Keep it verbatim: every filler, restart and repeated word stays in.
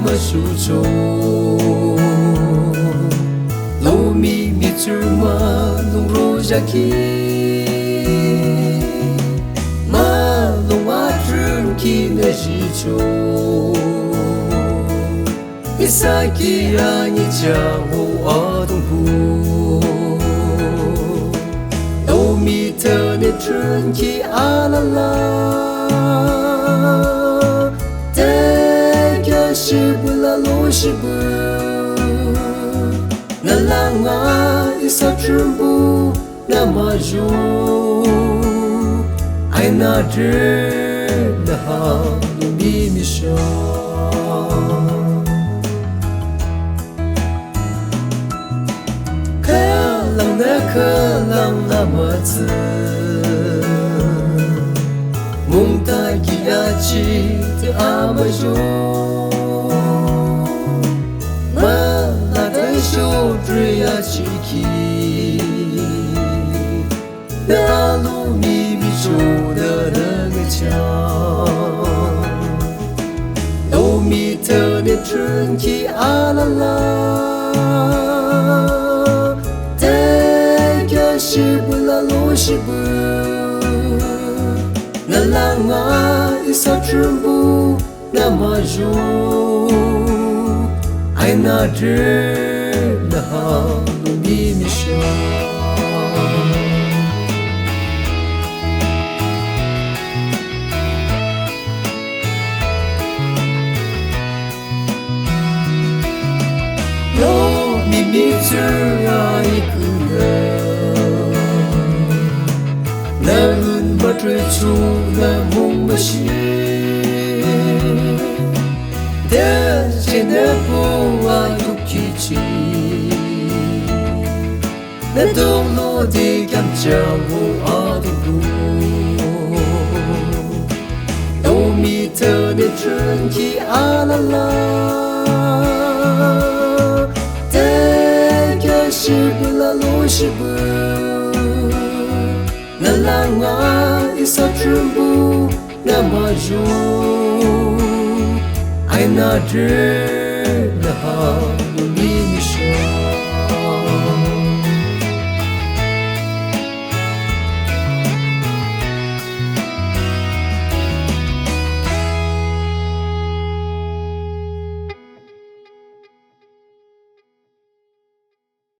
མ་ཞུ་ཆོག། ལོ་མི་མི་ཚུ་མ་ལུང་རོ་བཞག་གི། མ་ལོང་བ་དྲུང་གི་ནང་བཞུགས་ཆོག། ཨི་ས་ཀི་ཡ་ཉི་ཅ་ཧོ་ཨ་དུང་བུ། ལོ་མི་ཐ་ནི་དྲུང་གི་ཨ་ལ་ལ། ཏེ་ཀྱ་ཤི་བུ་ལ་ལོ་ཤི་བུ། ནཱ་ལས་ང་ཨི་ས་དྲུང་བུ་ནཱ་མ་བཞུགས། ཨའི་ནཱ་དྲི་ལ་ཧ་ལུ་མི་མི་ཤ། ཁ་ལང་ནཱ་ཁ་ལང་ནཱ་མ་ཚུ། མུང་ཏ་གི་ཡ་ཅི་ཏེ་ཨ་མ་ཞུ། མ་ལ་ཏ་ཤོ་དྲི་ཡ་ཅི་གི། ནཱ་ལུ་མི་མི་ཆོ་ད་ནཱ་ང་ཅ། ལོ་མི་ཐ་ནི་དྲུང་གི་ཨ་ལ་ལ། ཏེ་ཀྱ་ཤི་བུ་ལ་ལོ་ཤི་བུ། ནཱ་ལས་ང་ཨི་ས་དྲུང་བུ་ནཱ་མ་བཞུགས། ཨའི་ནཱ་དྲི་ལ་ཧ་ལུ་མི་མི་ཤ། ལོ་མི་མི་ཚུ་ཨའི་ཀུ་ལ། ནཱ་ལུ་མ་དྲི་ཆུ་ནཱ་མུང་མ་ཤི། ཏེ་ཅི་ནཱ་བུ་ཨ་ཡུག་གི་ཅི། ནཱ་དོང་ལུ་ཏེ་ཀྱམ་ཅ་བུ་ཨ་དུང་བུ། ལོ་མི་ཐ་ནི་དྲུང་གི་ཨ་ལ་ལ། ཏེ་ཀྱ་ཤི་བུ་ལ་ལོ་ཤི་བུ། ནཱ་ལས་ང་ཨི་ས་དྲུང་བུ་ནཱ་མ་བཞུགས། ཨའི་ནཱ་དྲི་ལ་ཧ་